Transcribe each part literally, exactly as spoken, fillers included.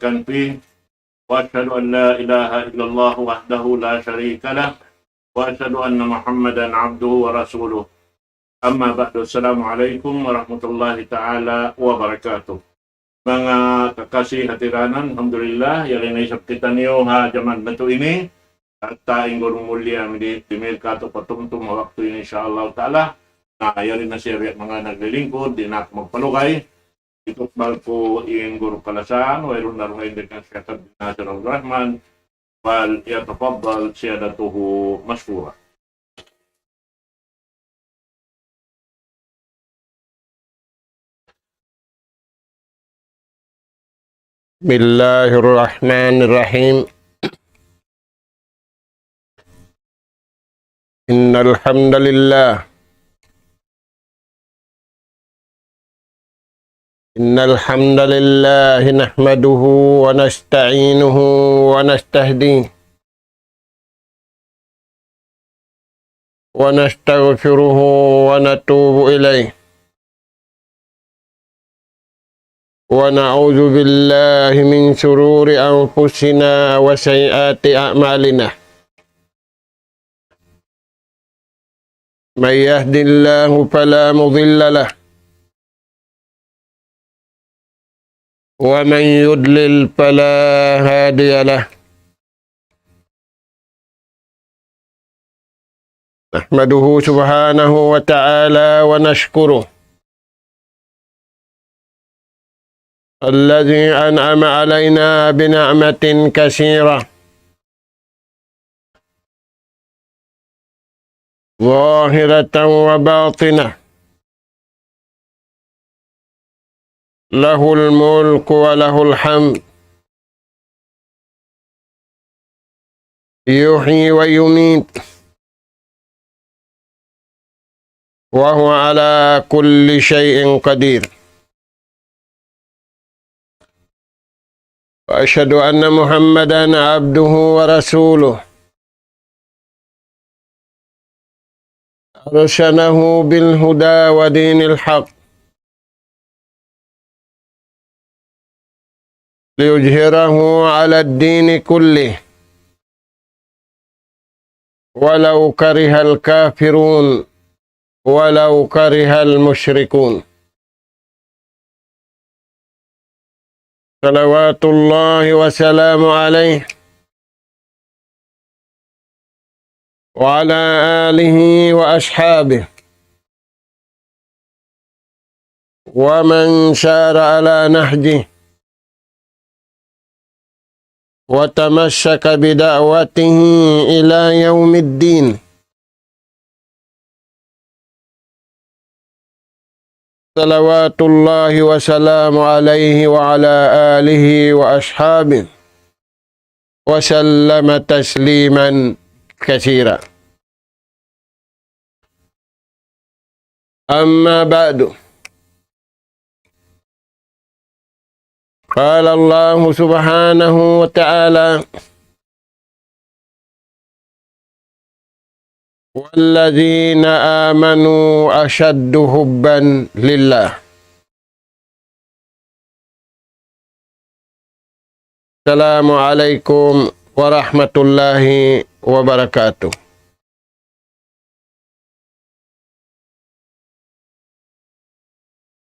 كنفه، وأشهد أن لا إله إلا الله وحده لا شريك له، وأشهد أن محمدا عبده ورسوله. أما بعد، السلام عليكم ورحمة الله تعالى وبركاته. Manga kakasi ha tiranan, alhamdulillah, yari na isab kitaniyu ha jaman natu' ini, ha tainggur mulliya di, di mirkatu patumtum ha waktu ini, insya Allah ta'ala. Na, yari na siya biya' manga naglilingkud, di' na aku magpalugay. Itukbal ku in guru kalasahan, wayruun na dugaing dayn kan Sheikh Abdul Nasir Abdul Rahman, فليتفضل سيادته مشكورا. بسم الله الرحمن الرحيم. إن الحمد لله إن الحمد لله نحمده ونستعينه ونستهديه ونستغفره ونتوب إليه، ونعوذ بالله من شرور أنفسنا وسيئات أعمالنا. من يهد الله فلا مضل له، ومن يضلل فلا هادي له. نحمده سبحانه وتعالى ونشكره الذي أنعم علينا بنعمة كثيرة ظاهرة وباطنة، له الملك وله الحمد، يحيي ويميت، وهو على كل شيء قدير. وأشهد أن محمدا عبده ورسوله، أرسله بالهدى ودين الحق ليظهره على الدين كله ولو كره الكافرون ولو كره المشركون. صلوات الله وسلامه عليه وعلى آله وأصحابه ومن سار على نهجه وتمسك بدعوته إلى يوم الدين. صلوات الله وسلامه عليه وعلى آله وأصحابه وسلم تسليما كثيرا. أما بعد، قال الله سبحانه وتعالى: والذين آمنوا أشد حبا لله. السلام عليكم ورحمة الله وبركاته.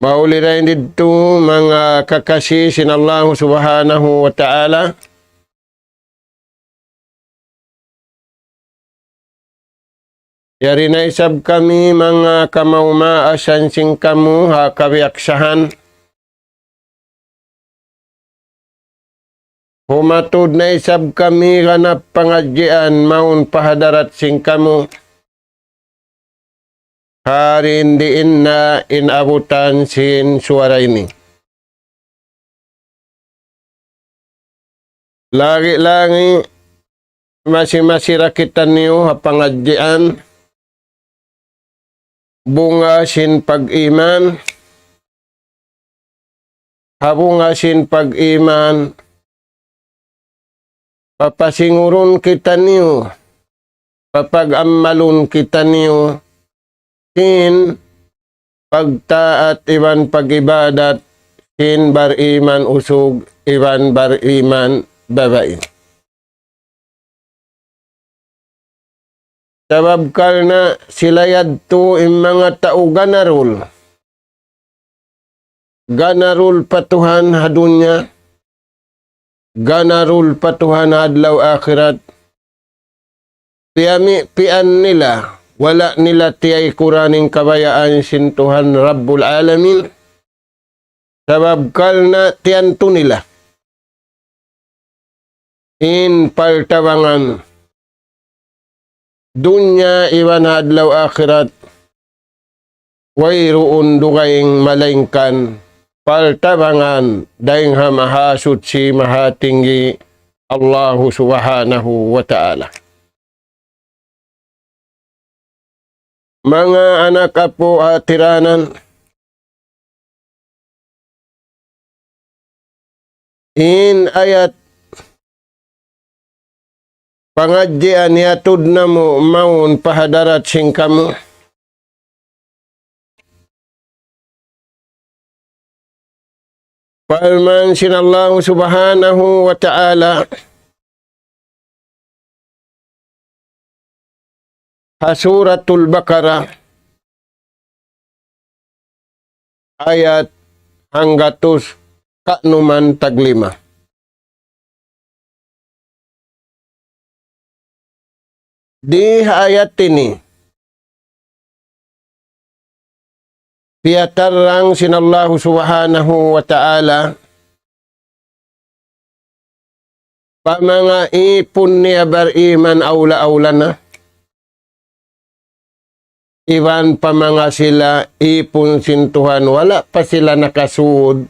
Mauli dayn didtu manga kakasi sin Allahu Subhanahu wa Ta'ala. Yari na isab kami manga kamaas-maasan sin kamu ha kabiyaksahan. Humatud na isab kami ganap pangadjian mawn pa hadarat sin kamu. Hari in diin na in abutan sin suwara ini. Lagi-lagi masi-masi da kitaniyu ha pangadjian, bunga sin pag-iman, ha bunga sin pag-iman, papasingurun kitaniyu, papag-ammalun kitaniyu, sin pagtaat iban pag-ibadat sin bar-iman usug iban bariman babai. Sabab karna' sila yadtu in manga tau ganarul. Ganarul pa Tuhan ha dunya. Ganarul pa Tuhan ha adlaw akhirat. Piyami-, piyan nila, wala' nila tiyaykuran in kabayaan sin Tuhan Rabbul Alamin. Sabab karna' tiyantu nila in partabangan dunya iban ha adlaw akhirat, wayruun dugaing malaingkan partabangan dayn ha Mahasuchi Mahatinggi Allahu Subhanahu wa Ta'ala. Manga anak apu' ha tiranan, in ayat pangadjian hiyatud namu' mawn pa hadarat sin kamu. Parman sin Allahu Subhanahu wa Ta'ala ha Suratul Baqarah, ayat hanggatus kanuman taglima. Di ha ayat ini, piyatarrang sin Allahu Subhanahu wa Ta'ala pa manga ipun niya bariman awla-awla na, iban pa manga sila ipun sin Tuhan, wala' pa sila nakasud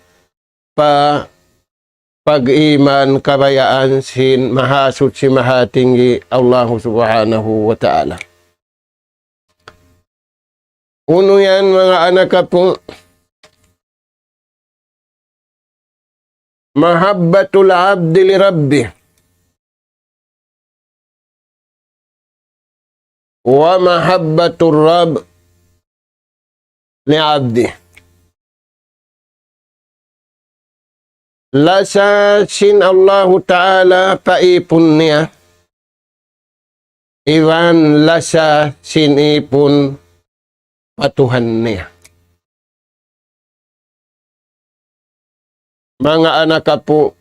pa pag-iman kabayaan sin Mahasuchi Mahatinggi Allahu Subhanahu wa Ta'ala. Unu yan, manga anak apu'? محبة العبد لربه ومحبة الرب لعبده. Lasa sin Allahu Ta'ala pa ipun niya, iban lasa sin ipun pa Tuhan niya. Manga anak apu',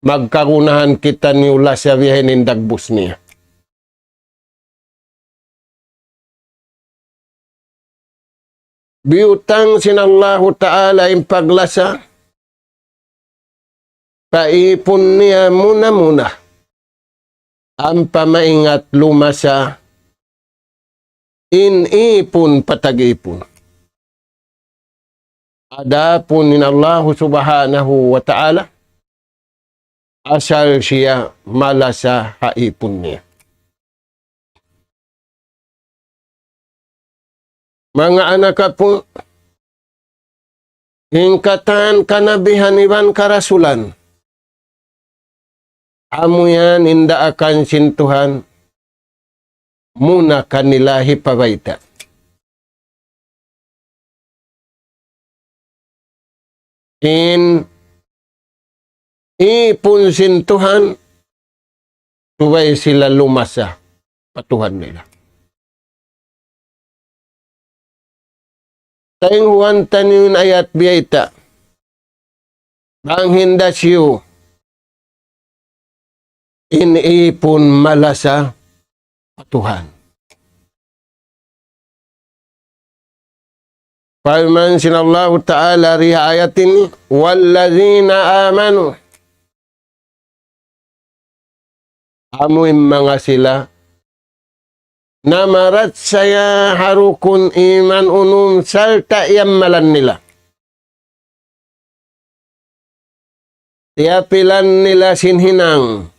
magkagunahan kitaniyu lasa biya' ha ini in dagbus niya. Biyutang sin Allahu Ta'ala in paglasa pa ipun niya muna-muna. Ampa maingat lumasa in ipun pa tag-ipun. Adapun in Allahu Subhanahu wa Ta'ala, asal siya malasa ha ipun niya. Manga anak apu', in katan kanabihan iban karasulan, amu yan in daakan sin Tuhan muna kanila hipabayta'. In ipun sin Tuhan, subay sila lumasa pa Tuhan nila. Taynghuan taniyu in ayat biyayta'. Bang hinda siyu in ipun malasa pa Tuhan. Parman sin Allahu Ta'ala di ha ayat ini, والذين آمنوا. Amu in manga sila namarachaya ha rukun iman unum sarta' iyammalan nila. Tiyapilan nila sin hinang.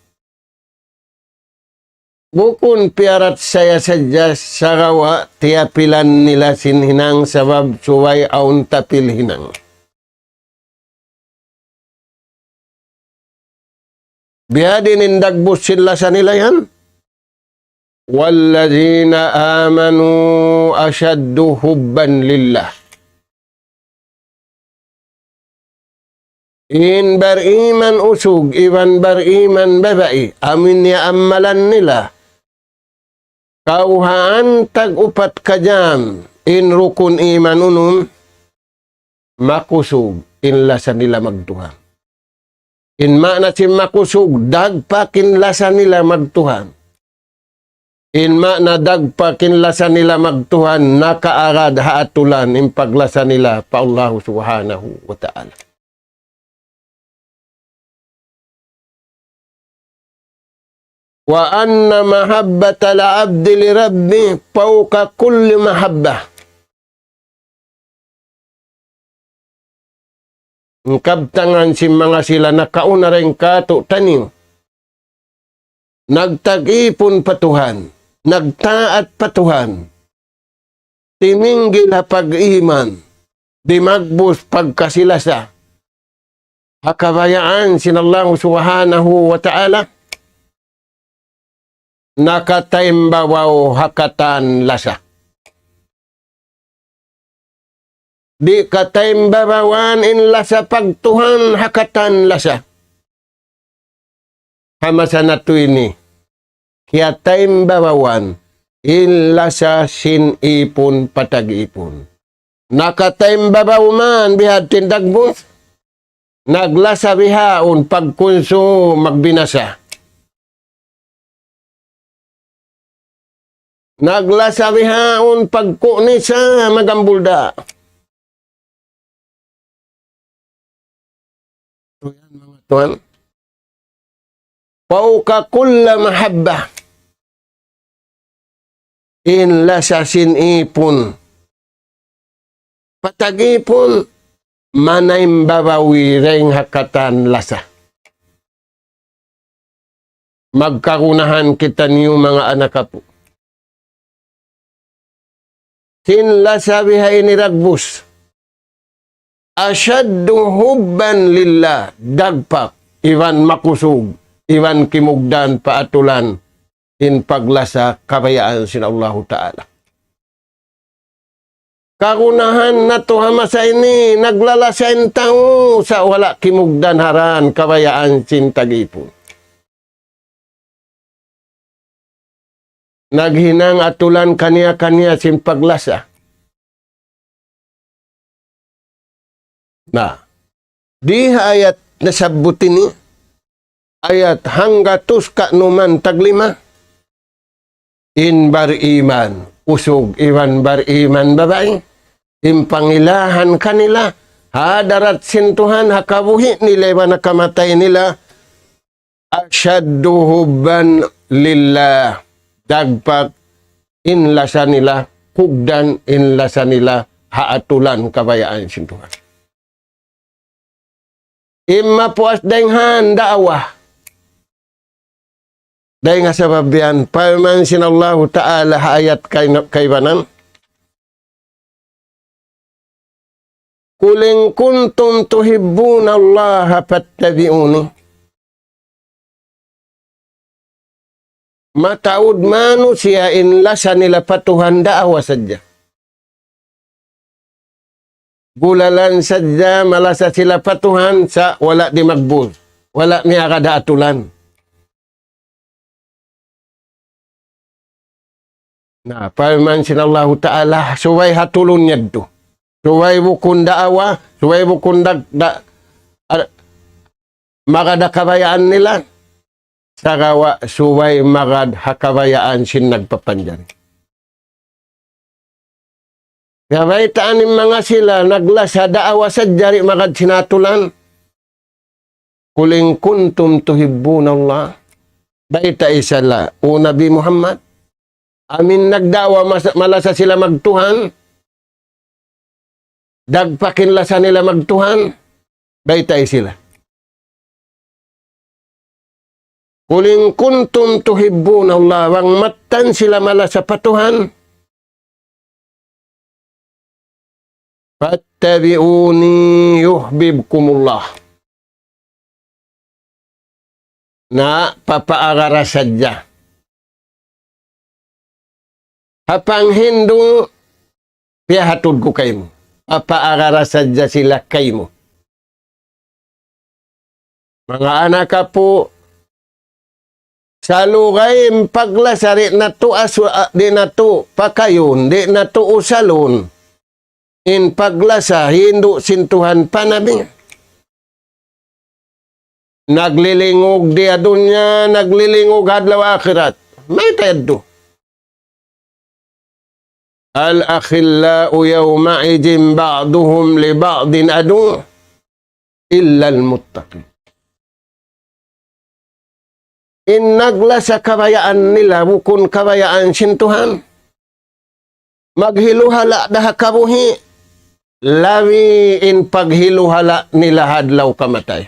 Bukun piyarachaya sadja sagawa' tiyapilan nila sin hinang sabab subay awn tapil hinang. Biyadiin in dagbus sin lasa nila yan. والذين آمنوا أشد حبا لله. In bariman usug iban bariman babai, amu in niya amalan nila. Kawhaan tag upat ka jam in rukun iman unum, makusug in lasa nila magtuhan. In maana sin makusug, dagpak in lasa nila magtuhan. In maana dagpak in lasa nila magtuhan, nakaagad ha atulan in paglasa nila pa Allah Subhanahu wa Ta'ala. وأن محبة العبد لربه فوق كل محبة. In kabtangan sin manga sila nakauna dayn kātu'niyu, nagtag-ipun pa Tuhan, nagtaat pa Tuhan, timinggil ha pag-iman, dimagbus pagkasi-lasa ha kabayaan sin Allah Subhanahu wa Ta'ala, nakataimbabaw ha katan lasa. Di' kataimbabawan in lasa pagtuhan ha katan lasa. Ha masa natu' ini, kiyataimbabawan in lasa sin ipun pa tag-ipun. Nakataimbabaw man bihadtu in dagbus, naglasa bihaun pagkunsum magbinasa. Naglasa bihaun pagkunisa magambul da. Tuwan, manga tuwan. فوق كل محبة. In lasa sin ipun pa tag-ipun, manaimbabaw dayn ha katan lasa. Magkagunahan kitaniyu manga anak apu'. Sin lasa biha ini dagbus. أشد حبا لله, dagpak, iban makusug, iban kimugdan pa atulan in paglasa kabayaan sin Allahu Ta'ala. Kagunahan natu' ha masa ini, naglalasa in tau sa' wala' kimugdan ha dān kabayaan sin tag-ipun. Naghinang atulan kaniya-kaniya sin paglasa. Na, di ha ayat nasabbut ini, ayat hanggatus kanuman taglima, in bariman usug iban bariman babai, in pangilahan kanila ha hadarat sin Tuhan ha kabuhi' nila iban ha kamatay nila, أشد حبا لله. Dagpak in lasa nila, kugdan in lasa nila ha atulan kabayaan sin Tuhan. In mapuas dayn ha da'wa. Dayn ha sabab yan, parman sin Allahu Ta'ala ha ayat kay-, kaibanan, قل إن كنتم تحبون الله فاتبعوني. Mataud manusiya' in lasa nila pa Tuhan da'wa sadja. Gulalan sadja malasa sila pa Tuhan sa' wala' dimagbus, wala' miyagad ha atulan. Na, parman sin Allahu Ta'ala, subay hatulun yadtu. Subay bukun da'wa, subay bukun dag-, da-, ar-, magad ha kabayaan nila. Sagawa' subay magad ha kabayaan sin nagpapanjari. Kabaytaan in manga sila naglasa da'wa sadja di' magad sin atulan. قل إن كنتم تحبون الله. Baytai sila, O Nabi Muhammad, amu in nagda'wa masa-, malasa sila magtuhan, dagpak in lasa nila magtuhan, baytai sila. قل إن كنتم تحبون الله, bang mattan sila malasa pa Tuhan, فاتبعوني يحببكم الله. Na, papaagara sadja. Ha panghindu', piyahatud ku kaymu. Papaagara sadja sila kaymu. Manga anak apu', salugay in paglasa di' natu' asu-, a-, di' natu' pakayun, di' natu' usalun. In paglasa hindu' sin Tuhan pa Nabi. Naglilingug di ha dunya, naglilingug ha adlaw akhirat. Mayta' yadtu? الأخلاء يومئذ بعضهم لبعض عدو إلا المتقين. In naglasa kabayaan nila bukun kabayaan sin Tuhan. Maghiluhala' da ha kabuhi', labi in paghiluhala' nila ha adlaw kamatay.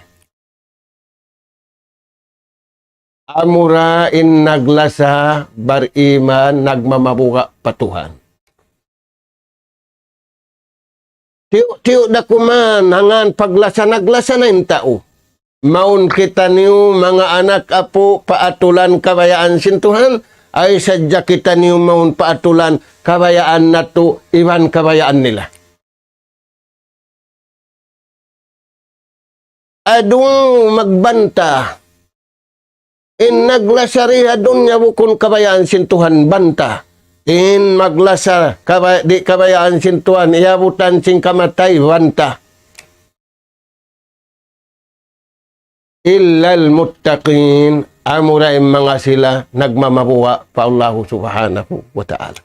Amura in naglasa bariman nagmamabuga' pa Tuhan. Tiyu'-tiyu' da kuman, hangkan paglasa naglasa na in tau. Mawn kitaniyu manga anak apu' paatulan kabayaan sin Tuhan, ay sadja kitaniyu mawn paatulan kabayaan natu' iban kabayaan nila. Adu magbanta. In naglasa di ha dunya bukun kabayaan sin Tuhan, banta. In maglasa kabay-, di' kabayaan sin Tuhan, iyabutan sin kamatay, banta. إلا المتقين, amura in manga sila nagmamabuga' pa Allahu Subhanahu wa Ta'ala.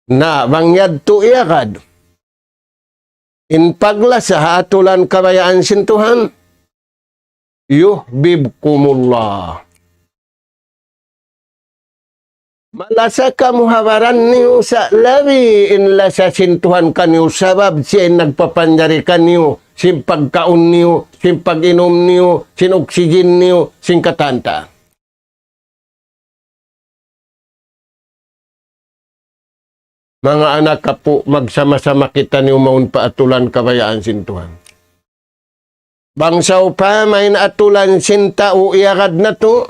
Na, bang yadtu iyagad. In paglasa ha atulan kabayaan sin Tuhan. يحببكم الله. Malasa kamu ha baran niyu sa' labi in lasa sin Tuhan kaniyu sabab siya in nagpapanjari kaniyu sin pagkaun niyu, sin pag-inum niyu, sin oxygen niyu, sin katantaan. Manga anak apu', magsama-sama kitaniyu mawn pa atulan kabayaan sin Tuhan. Bang sawpama in atulan sin tau iyagad natu',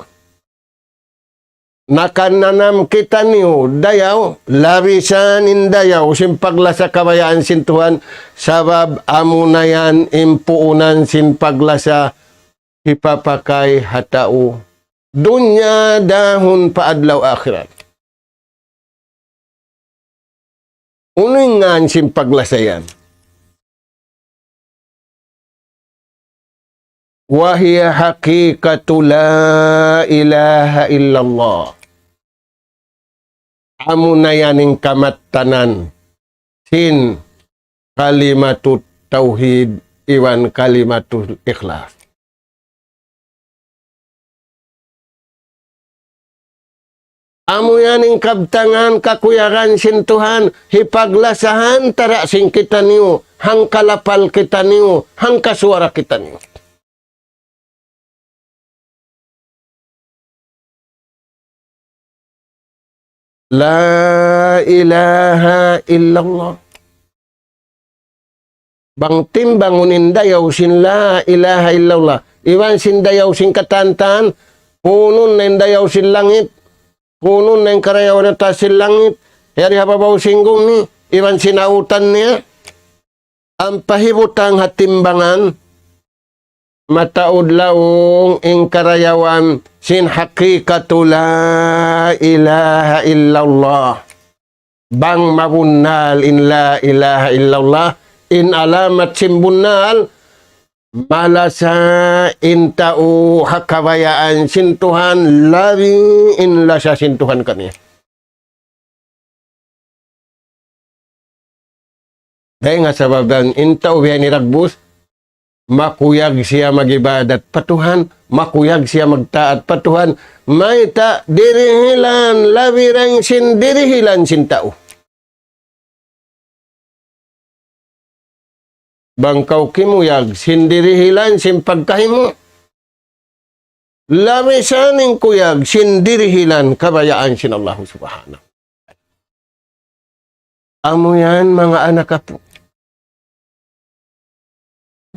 nakananam kitaniyu dayaw, labi sa in dayaw sin paglasa kabayaan sin Tuhan, sabab amuna yan in puunan sin paglasa hipapakay ha tau dunya dahun pa adlaw akhirat. Unu in ngan sin paglasa yan? وهي حقيقة لا إله إلا الله. Amuna yan in kamattanan sin kalimatut tawhid iban kalimatul ikhlas. Amu yan in kabtangan kakuyagan sin Tuhan, hipaglasahan tara sin kitaniyu, hangkalapal kitaniyu, hangkasuwara kitaniyu. La ilaha illallah. Bang timbangun in dayaw sin la ilaha illallah iban sin dayaw sin katantan, punun na in dayaw sin langit, punun na in karayawan ha taas sin langit, yari ha babaw sin gumi, iban sin autan niya. Ampa hibutang ha timbangan, mataud laung in karayawan sin hakikatu la ilaha illallah. Bang mabunnal in la ilaha illallah, in alamat sin bunnal, malasa in tau ha kabayaan sin Tuhan, labi in lasa sin Tuhan kaniya. Dayn ha sabab yan, in tau biya' ini dagbus, makuyag siya mag-ibadat pa Tuhan, makuyag siya magtaat pa Tuhan, mayta' dirihilan, labi dayn sin dirihilan sin tau. Bang kaw kimuyag sin dirihilan sin pagkahi mu, labi sa in kuyag sin dirihilan kabayaan sin Allahu Subhanahu. Amu yan, manga anak apu'.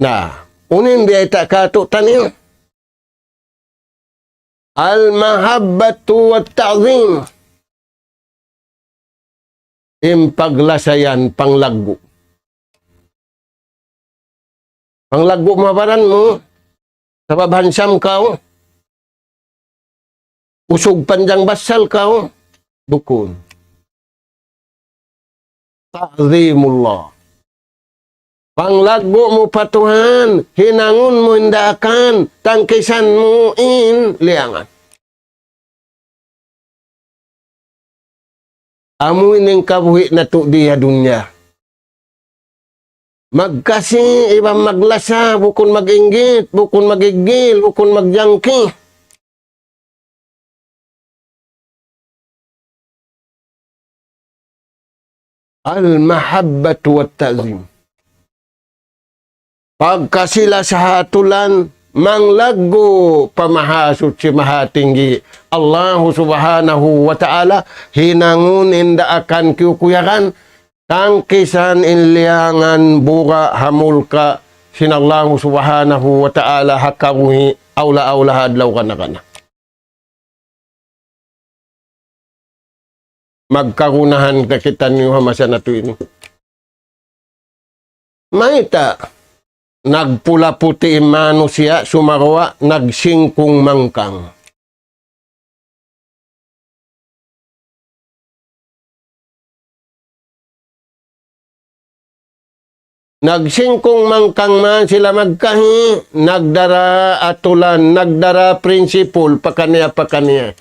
Na, unu in biyayta' katu' taniyu? Al-mahabbatu wa ta'zim. In paglasayan panglaggu'. Panglaggu' mu ha baran mu, sabab handsome kaw, usug panjang basal kaw, bukun. Ta'zimullah. Panglaggu' mu pa Tuhan, hinangun mu in daakan, tangkisan mu in liyangan. Amu ini in kabuhi' natu' di ha dunya. Magkasi iban maglasa, bukun mag-inggit, bukun mag-iggil, bukun magjangki. Al-mahabbatu wa ta'zim. Pagkasi-lasa ha atulan, manglaggu' pa Mahasuchi Mahatinggi Allahu Subhanahu wa Ta'ala, hinangun in daakan kiyukuyagan, tangkisan in liyangan bura' ha mulka' sin Allahu Subhanahu wa Ta'ala ha kabuhi' awla-awla ha adlaw kana-kana. Magkagunahan na kitaniyu ha masa natu' ini. Mayta', nagpula puti' in manusiya', sumagawa' nagsingkung mangkang. Nagsingkung mangkang man sila magkahi, nagdara atulan, nagdara prinsipul, pakaniya-pakaniya.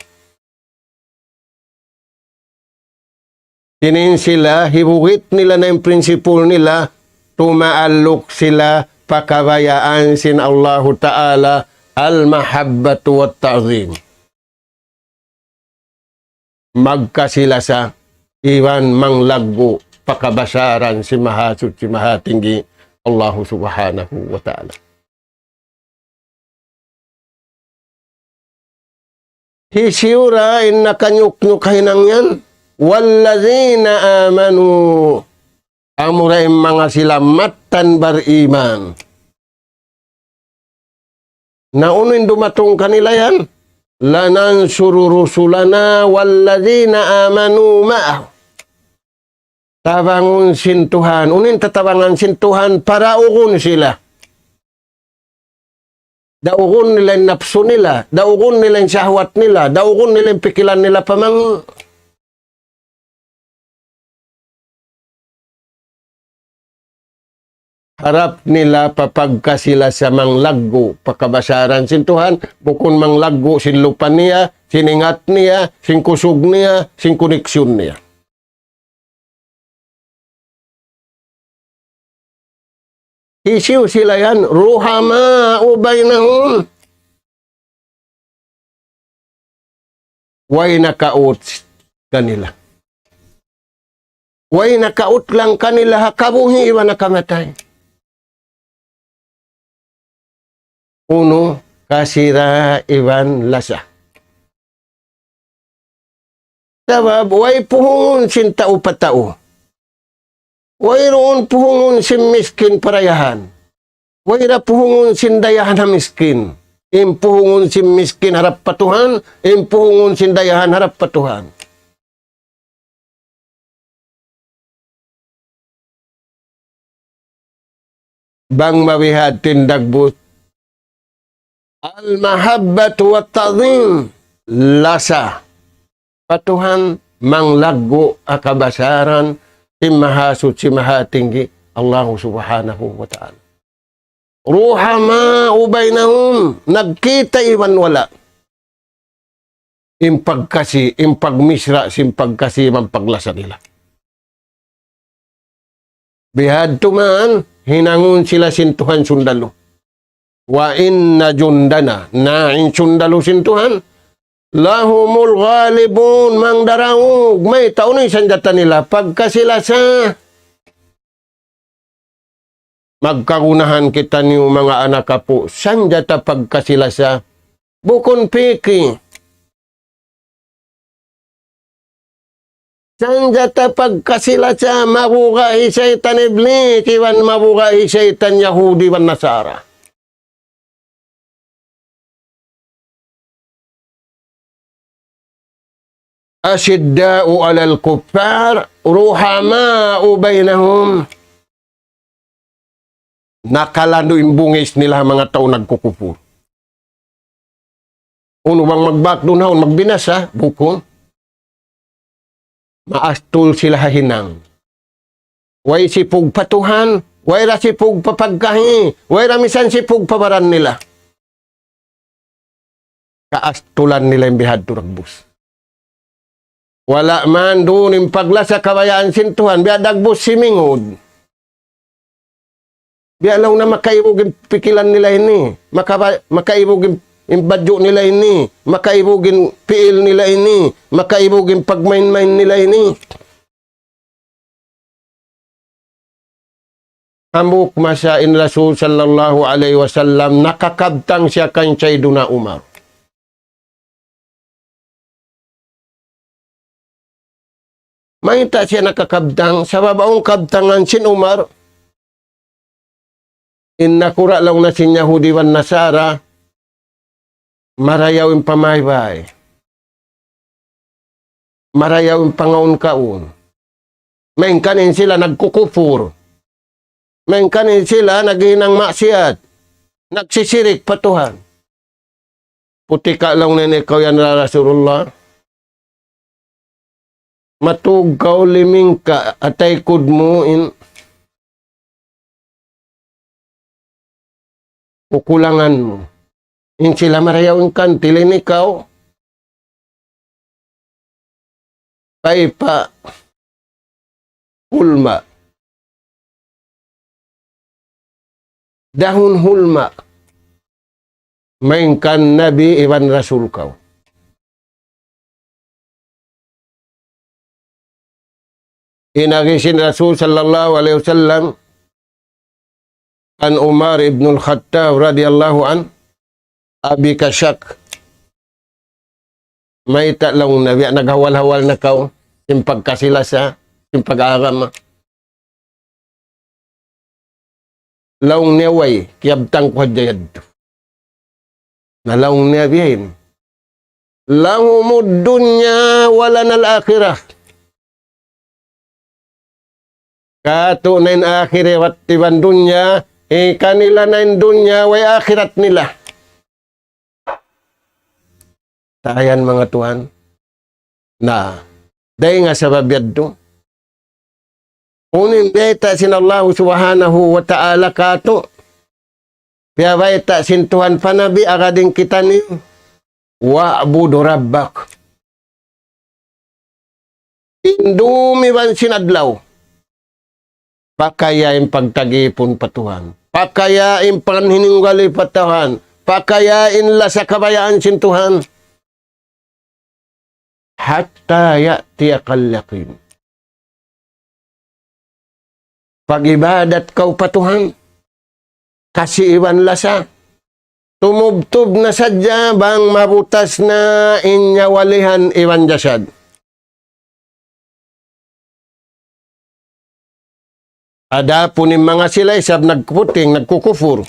Kinin sila, hibugit nila na in prinsipul nila, tumaalluk sila pa kabayaan sin Allahu Ta'ala, al-mahabbatu wa ta'zim. Magkasi-lasa iban manglaggu' pa kabasaran sin Mahasuchi Mahatinggi Allahu Subhanahu wa Ta'ala. Hisiyu ra in nakanyuknyuk ha hinang yan? والذين آمنوا. Amura in manga sila mattan bariman. Na unu in dumatung kanila yan? لننصر رسلنا والذين آمنوا معه. Tabangun sin Tuhan. Unu in tatabangan sin Tuhan? Paraugun sila. Daugun nila in napsu nila. Daugun nila in sahwat nila. Daugun nila in pikilan nila pa manga harap nila pa pagkasi-lasa manglaggu' pa kabasaran sin Tuhan, bukun manglaggu' sin lupa niya, sin ingat niya, sin kusug niya, sin koneksyon niya. Hisiyu sila yan? رحماء بينهم. Way nakaut kanila. Way nakaut lang kanila ha kabuhi' iban ha kamatay. Unu, kasira iban lasa. Sabab way puhungun sin tau pa tau. Wayruun puhungun sin miskin pa dayahan. Wayra puhungun sin dayahan ha miskin. In puhungun sin miskin harap pa Tuhan, in puhungun sin dayahan harap pa Tuhan. Bang mabihadtu in dagbus, المحبة والتعظيم, lasa pa Tuhan, manglaggu' ha kabasaran sin Mahasuchi Mahatinggi, Allahu Subhanahu wa Ta'ala. رحماء بينهم, nagkita' iban wala'. In pagkasi, in pagmisra', sin pagkasi, iban paglasa nila. Bihadtu man, hinangun sila sin Tuhan sundalu. وإن جندنا, na in sundalu sin Tuhan, لهم الغالبون, mangdaraug, mayta' unu in sanjata nila, pagkasi-lasa. Magkagunahan kitaniyu manga anak apu', sanjata pagkasi-lasa, bukun piki. Sanjata pagkasi-lasa, mabuga' hi Saytan Iblis, iban mabuga' hi Saytan Yahudi iban Nasara. أشداء على الكفار رحماء بينهم. Nakalandu' in bungis nila ha manga tau nagkukupur. Unu bang magbak duun haun magbinasa, bukun. Maastul sila ha hinang. Way sipug pa Tuhan, way da sipug pa pagkahi, way da misan sipug pa baran nila. Kaastulan nila in bihadtu dagbus. Wala' man duun in paglasa kabayaan sin Tuhan, biya' dagbus simingud. Biya' laung na makaibug in pikilan nila ini, makaba-, makaibug in, in badju' nila ini, makaibug in piil nila ini, makaibug in pagmain-main nila ini. Hambuuk masa in Rasul sallallahu alayhi wasallam nakakabtang siya kan Sayyiduna Umar. Mayta' siya nakakabtang, sabab awn kabtangan sin Umar, in nakura' laung na sin Yahudi wan Nasara, marayaw in pamaybay. Marayaw in pangaun-kaun. Maingkan in sila nagkukupur. Maingkan in sila naghihinang maksiyat. Nagsisirik pa Tuhan. Putika' laung na in ikaw yan, ya Rasulullah. Matug kaw limingka' ha taykud mu in kukulangan mu. In sila marayaw in kantil, in ikaw, paipa hulma'. Dahun hulma'. Maingkan Nabi iban Rasul kaw. In agi sin Rasul sallallahu alayhi wasallam, kan Umar ibn al-Khattab radiyallahu anhu, abi ka shak. Mayta' laung na biya' naghawal-hawal na kaw, sin pagkasi-lasa, sin pag-agama. Laung niya way, kiyabtang ku hadja yadtu. Na laung niya biyain. لهم الدنيا ولنا الآخرة. Katu' na in akhirat iban dunya, eh, kanila na in dunya, way akhirat nila. Tayan manga tuwan. Na, dayn ha sabab yadtu. Unu in bayta' sin Allah subhanahu wa ta'ala katu'. Piyabayta' sin Tuhan pa Nabi, agadin kitaniyu, واعبد ربك. In dum iban sin adlaw. Pakaya in pagtagipun pa Tuhan. Pakaya in panhinunggali pa Tuhan. Pakaya in lasa kabayaan sin Tuhan. حتى يأتيك اليقين. Pag-ibadat kaw pa Tuhan, kasi iban lasa. Tumubtub na sadja bang mabutas na in nyawalihan iban jasad. Adapun in manga sila isab nagputing, nagkukufur.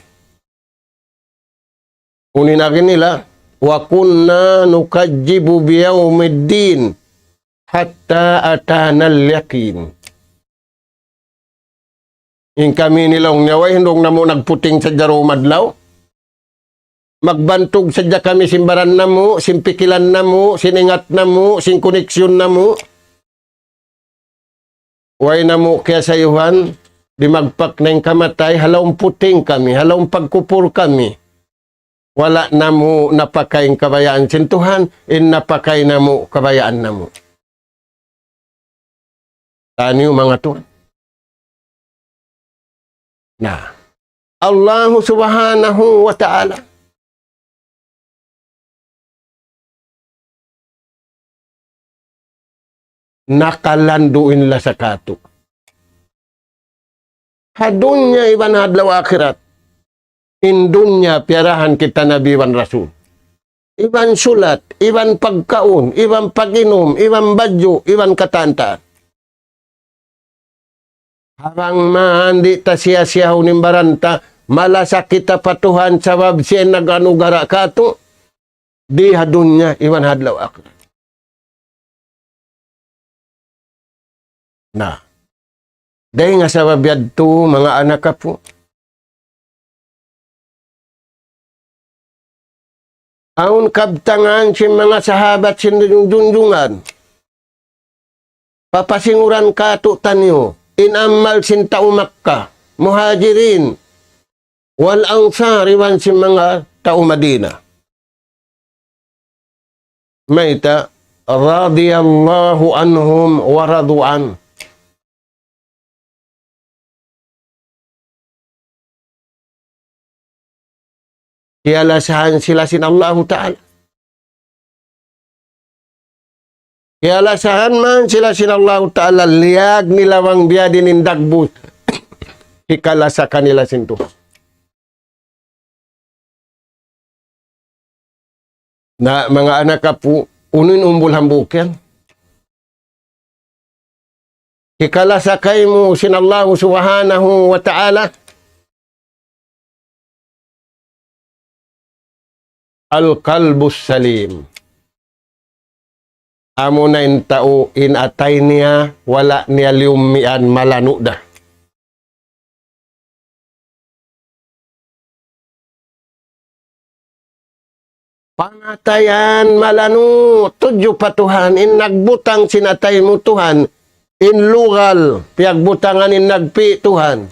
Unu in agi nila, وكنا نكذب بيوم الدين حتى أتانا اليقين. In kami nila ung niyaway, hindu' namu' nagputing sadja duum adlaw. Magbantug sadja kami sin baran namu', sin pikilan namu', sin ingat namu', sin koneksyon namu'. Way namu' kiyasayuhan, dimagpak na in kamatay, ha lawm puting kami, ha lawm pagkupur kami. Wala' namu' napakay in kabayaan sin Tuhan, in napakay namu' kabayaan namu'. Taniyu manga tuwan. Na, Allahu subhanahu wa ta'ala nakalandu' in lasa katu'. Ha dunya iban ha adlaw akhirat. In dunya piyarahan kita Nabi iban Rasul. Iban sulat, iban pagkaun, iban pag-inum, iban badju', iban katan-katan. Habang man di' ta siya-siyahun in baran ta, malasa kita pa Tuhan sabab siya in nag-anugara katu', di ha dunya iban ha adlaw akhirat. Na, dayn ha sabab yadtu, manga anak apu', Awn kabtangan sin manga sahabat sin junjungan. Papasinguran kātu'niyu, in amal sin tau Makkah, Muhajirin, wal Ansar, iban sin manga tau Madinah. Mayta', رضي الله عنهم ورضوا عنه. Kiyalasahan sila sin Allahu Ta'ala. Kiyalasahan man sila sin Allahu Ta'ala, liyag nila bang biyadiin in dagbus. Hikalasa kanila sin Tuhan. Na, manga anak apu', unu in umbul hambuuk yan? Hikalasa kaymu sin Allahu Subhanahu wa Ta'ala. القلب السليم. Amuna in tau in atay niya, wala' niya liyummian, malanu' da. Pangatayan malanu', tudju pa Tuhan, in nagbutang sin atay mu Tuhan, in lugal, piyagbutangan in nagpi' Tuhan.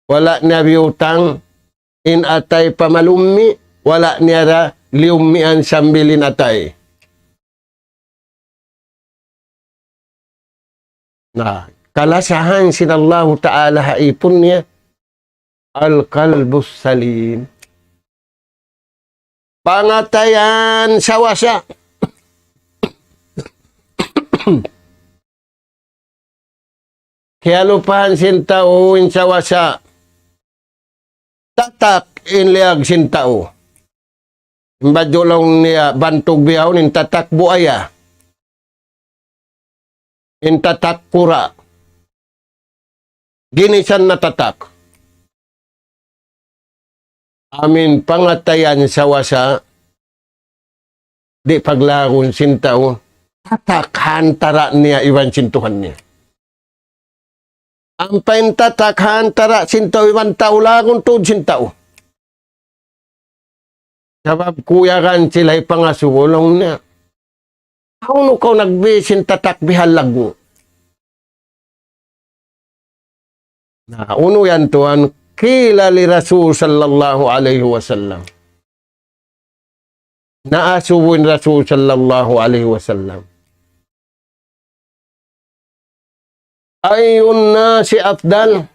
Wala' niya biyutang in atay pa malummi', wala' niya da liyummian sambil in atay. Na, kalasahan sin Allahu Ta'ala ha ipun niya, القلب السليم. Pangatayan sawasa. Kiyalupahan sin tau in sawasa. Tatak in liyag sin tau. In badju' laung niya bantug bihaun in tatak buaya. In tatak kura'. Ginisan na tatak. Amu in pangatayan sawasa, di' paglagun sin tau, tatak ha antara' niya iban sin Tuhan niya. Ampa in tatak ha antara' sin tau iban tau, lagun tuud sin tau. Sabab kuyagan sila hipangasubu laung niya. Hawnu kaw nagbi sin tatak bihaun laggu'? Na, unu yan tuwan, قيل لرسول صلى الله عليه وسلم. Naasubu in Rasul sallallahu alayhi wasallam. أي الناس أفضل؟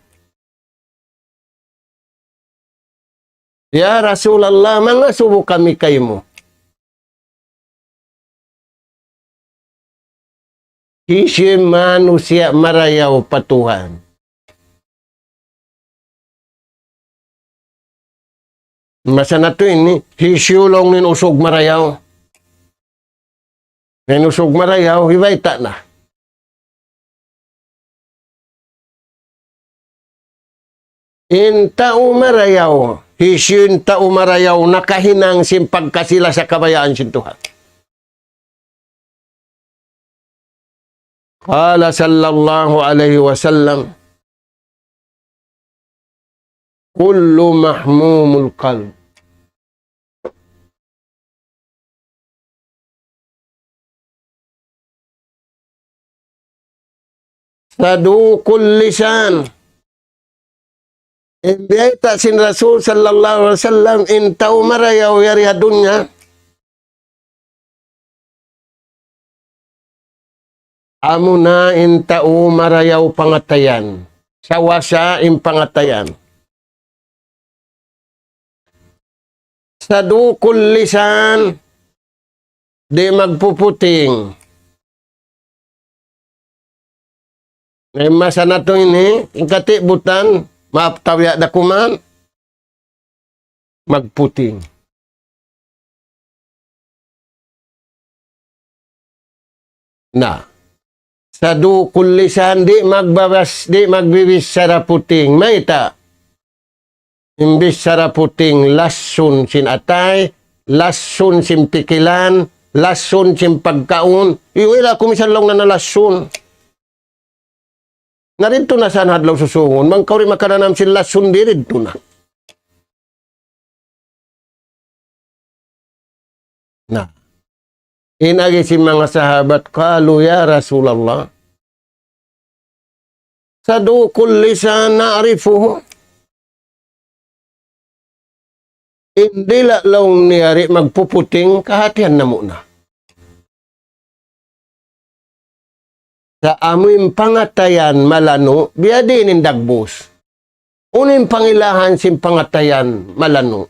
Ya Rasulullah, mangasubu kami kaymu. Hisiyu in manusiya' marayaw pa Tuhan? Masa natu' ini, hisiyu laung in usug marayaw. In usug marayaw, hibayta' na. In tau marayaw, hisiyu in tau marayaw nakahinang sin pagkasi-lasa kabayaan sin Tuhan. قال صلى الله عليه وسلم: كل مهموم القلب. صدوق اللسان. In biyayta' sin Rasul sallallahu alayhi wasallam, in tau marayaw yari ha dunya. Amuna in tau marayaw pangatayan. Sawasa in pangatayan. صدوق اللسان, di' magpuputing. Na in masa natu' ini, in katibutan, maap tabiya' da kuman, magputing. Na, صدوق اللسان, di' magbabas-, di' magbibichara puting. Mayta'? In bichara puting, lasun sin atay, lasun sin pikilan, lasun sin pagkaun. Iyu ila kumisan laung na nalasun. Na didtu na sa' adlaw susungun. Bang kaw di' makananam sin lasun, di' didtu na. Na, in agi sin manga sahabat, قالوا يا رسول الله صدوق اللسان نعرفه. In dila' laung niya di' magpuputing, kahatihan namu' na. Sa' amu in pangatayan malanu', biyadiin in dagbus. Unu in pangilahan sin pangatayan malanu'?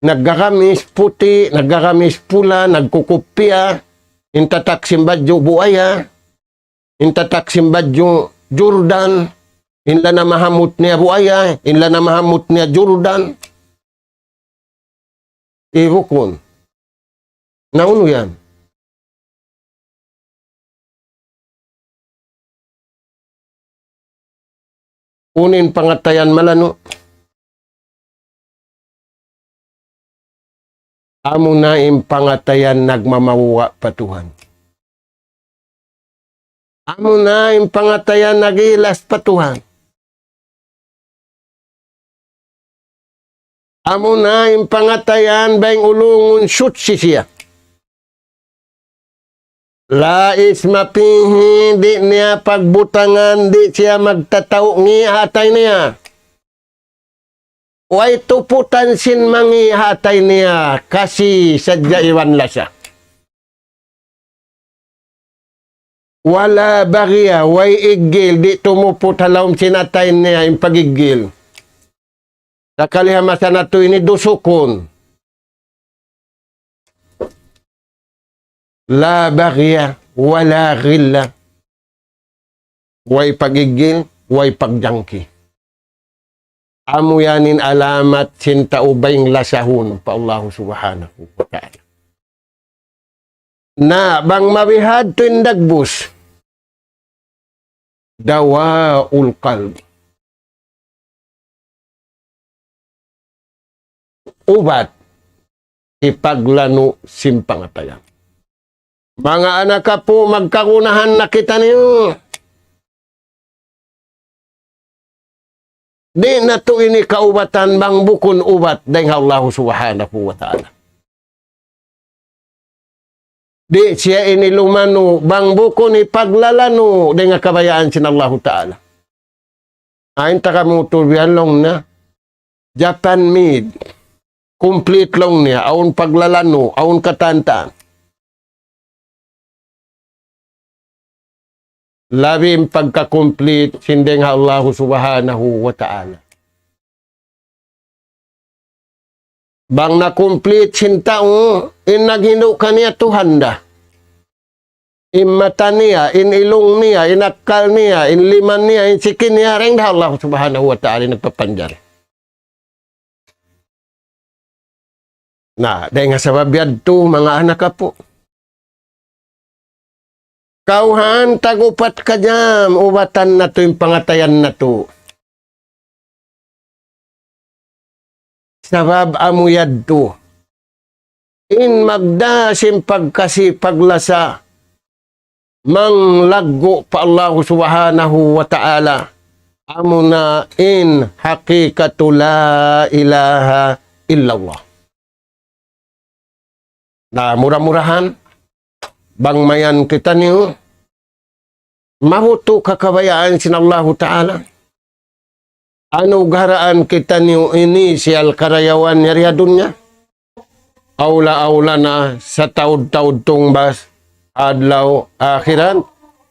Naggagamis puti', naggagamis pula, nagkukupiya, in tatak sin badju' buaya, in tatak sin badju' Jordan, in lana mahamut niya buaya, in lana mahamut niya Jordan. Ibukun. Na unu yan? Unu in pangatayan malanu'? Amu na in pangatayan nagmamabuga' pa Tuhan. Amu na in pangatayan nag-iilas pa Tuhan. Amu na in pangatayan bang ulungun suchi siya. لا إثم فيه, di' niya pagbutangan, di' siya magtatau' ngi' ha atay niya. Way tuputan sin mangi' ha atay niya, kasi sadja iban lasa. ولا بغي, way iggil, di' tumuput ha lawm sin atay niya in pag-iggil. Sakali ha masa natu' ini dusukun. لا بغي ولا غل. Way pag-iggil, way pagjangki. Amu yan in alamat sin tau bang lasahun pa Allahu Subhanahu wa Ta'ala. Na, bang mabihadtu in dagbus, دواء القلب. Ubat, hipaglanu' sin pangatayan. Manga anak apu', magkagunahan na kitaniyu. Di' natu' ini kaubatan bang bukun ubat dayn ha Allahu Subhanahu wa Ta'ala. Di' siya ini lumanu' bang bukun hipaglalanu' dayn ha kabayaan sin Allahu Ta'ala. Ain taga motor biya' laung na Japan made. Complete laung niya, awn paglalanu', awn katan-katan. Labi in pagka-complete sin dayn ha Allahu Subhanahu wa Ta'ala. Bang na-complete sin tau, in naghindu' kaniya Tuhan da. In mata niya, in ilung niya, in akkal niya, in lima niya, in siki niya, dayn da ha Allah Subhanahu wa Ta'ala in nagpapanjari. Na, dayn ha sabab yadtu, manga anak apu'. Kawhaan tag-upat ka jam, ubatan natu' in pangatayan natu'. Sabab amu yadtu in magdā sin pagkasi paglasa manglaggu' pa Allahu Subhanahu wa Ta'ala, amuna in hakikatu la ilaha illallah. Na, mura-murahan, bang mayan kitaniyu mabutu' ha kabayaan sin Allahu Ta'ala, anugaraan kitaniyu ini siyal karayawan yari ha dunya. Awla-awla na sataud-taud tungbas adlaw akhirat.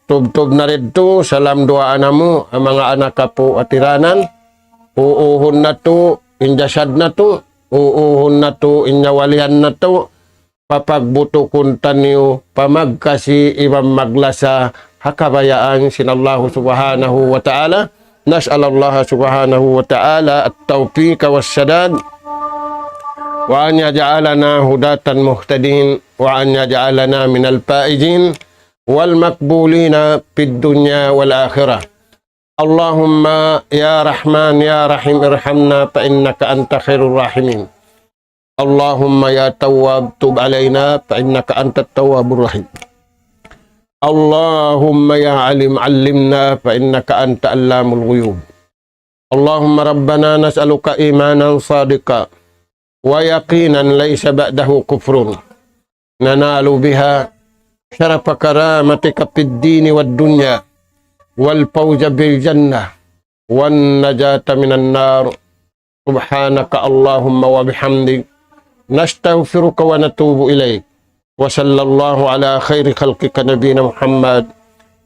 Tubtub na didtu, salam duwaa namu', ha manga anak apu' ha tiranan. Uuhun natu' in jasad natu', uuhun natu' in nyawalihan natu', papagbutukun taniyu pa magkasi iban maglasa ha kabayaan sin Allahu Subhanahu wa Ta'ala. نسأل الله سبحانه وتعالى التوفيق والسداد، وأن يجعلنا هداة مهتدين، وأن يجعلنا من الفائزين والمقبولين في الدنيا والآخرة. اللهم يا رحمن يا رحيم ارحمنا فإنك أنت خير الراحمين. اللهم يا تواب تب علينا فإنك أنت التواب الرحيم. اللهم يا عليم علمنا فإنك أنت علام الغيوب. اللهم ربنا نسألك إيمانا صادقا ويقينا ليس بعده كفر ننال بها شرف كرامتك في الدين والدنيا والفوز بالجنة والنجاة من النار. سبحانك اللهم وبحمدك، نستغفرك ونتوب إليك. وصلى الله على خير خلقك نبينا محمد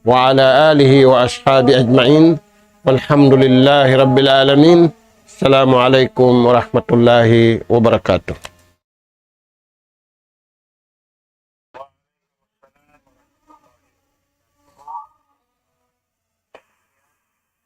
وعلى آله وأصحابه أجمعين. والحمد لله رب العالمين. السلام عليكم ورحمة الله وبركاته.